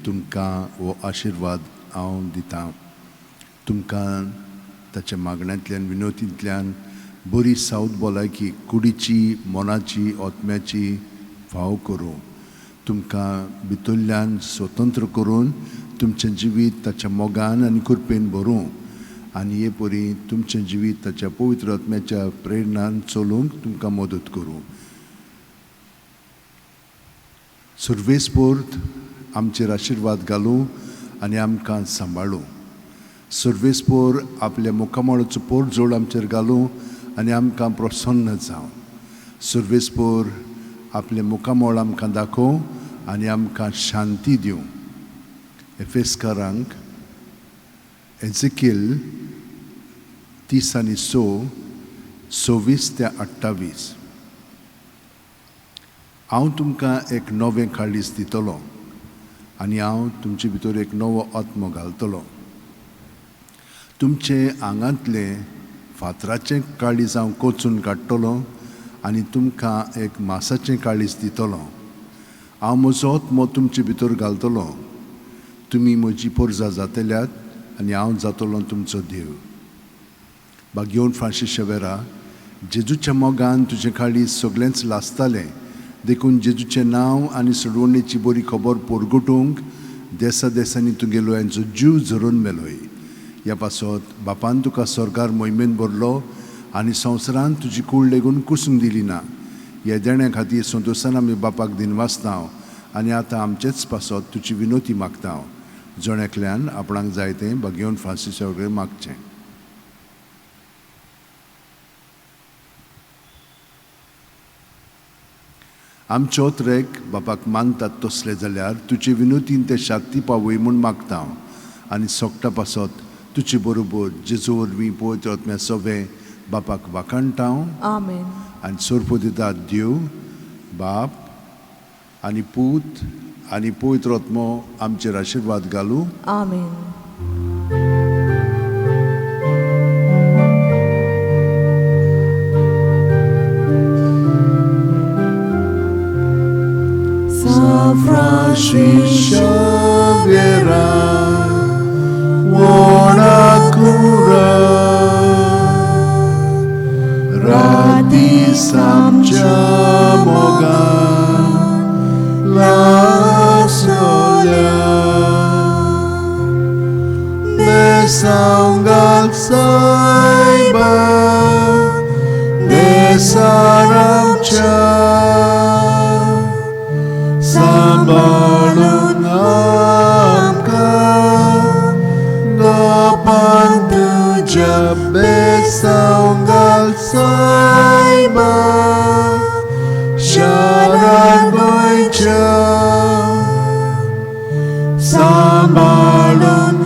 तुमकां हो आशिर्वाद हांव दितां. तुमकां ताच्या मागण्यांतल्यान विनोतींतल्यान बरी सावत भलायकी कुडीची, मनाची, आत्म्याची फाव करूं. तुमकां भितरल्यान स्वतंत्र करून तुमचें जिवीत ताच्या मोगान आनी कृपेन भरूं आनी हे परी तुमचें जिवीत ताच्या पवित्र आत्म्याच्या प्रेरणान चलूंक तुमकां मदत करूं. सर्वेस्पोर्त आमचेर आशिर्वाद घालूं आनी आमकां सांबाळूं. सर्वेस्पोर आपल्या मुखामळाचो पोरजोड आमचेर घालूं आनी आमकां प्रसन्न जावं. सर्वेस्पोर आपलें मुखामळ आमकां दाखोवं आनी आमकां शांती दिवं. एफेस्कारांक एझेकिल 36 26 ते 28. हांव तुमकां एक नवें काळीज दितलो आनी हांव तुमचे भितर एक नवो आत्मो घालतलो. तुमचे आंगांतलें फातराचें काळीज हांव कोचून काडटलो आनी तुमकां एक मासाचें काळीज दितलो. हांव म्हजो आत्मो तुमचे भितर घालतलो. तुमी म्हजी पोरजा जातल्यात आनी हांव जातलो तुमचो देव. बागेवन फ्रांसीस शेवेरा, जेजूच्या मोगान तुजें काळीज सगळेंच लासतालें, देखून जेजूचें नांव आनी सोडवणेची बरी खबर पोरगटूंक देसा देसांनी तुगेलो यांचो जीव झरोवन मेलोय. ह्या पासत बापान तुका स्वर्गार मोहिमेन भरलो आनी संवसारान तुजी कूड लेगून कुसूंक दिली ना. ह्या देण्या खातीर संतोशान आमी बापाक दिनवासता आनी आतां आमचेच पासत तुजी विनोती मागता. जण एकल्यान आपणाक जाय तें बागेवन फ्रांसीसा कडेन मागचें. आमचे ओतरेक बापाक मानतात तसले जाल्यार तुजे विनोतीन ते शांती पावय म्हूण मागता आनी सोगटा पासत तुजे बरोबर जेजू वरवीं पवित्र आत्म्या सवें बापाक वाखाणटा. आमेन. आनी सोरपो दिता देव बाप आनी पूत आनी पवित्र आत्मो आमचेर आशिर्वाद घालूं. आमेन. Francis Xaviera, Wanakura, Rati Samcha Moga, La Sola, Besangal Saiba, Besaramcha. Sambalun amka Gopan tuja besanggal saiba Sharan goicha Sambalun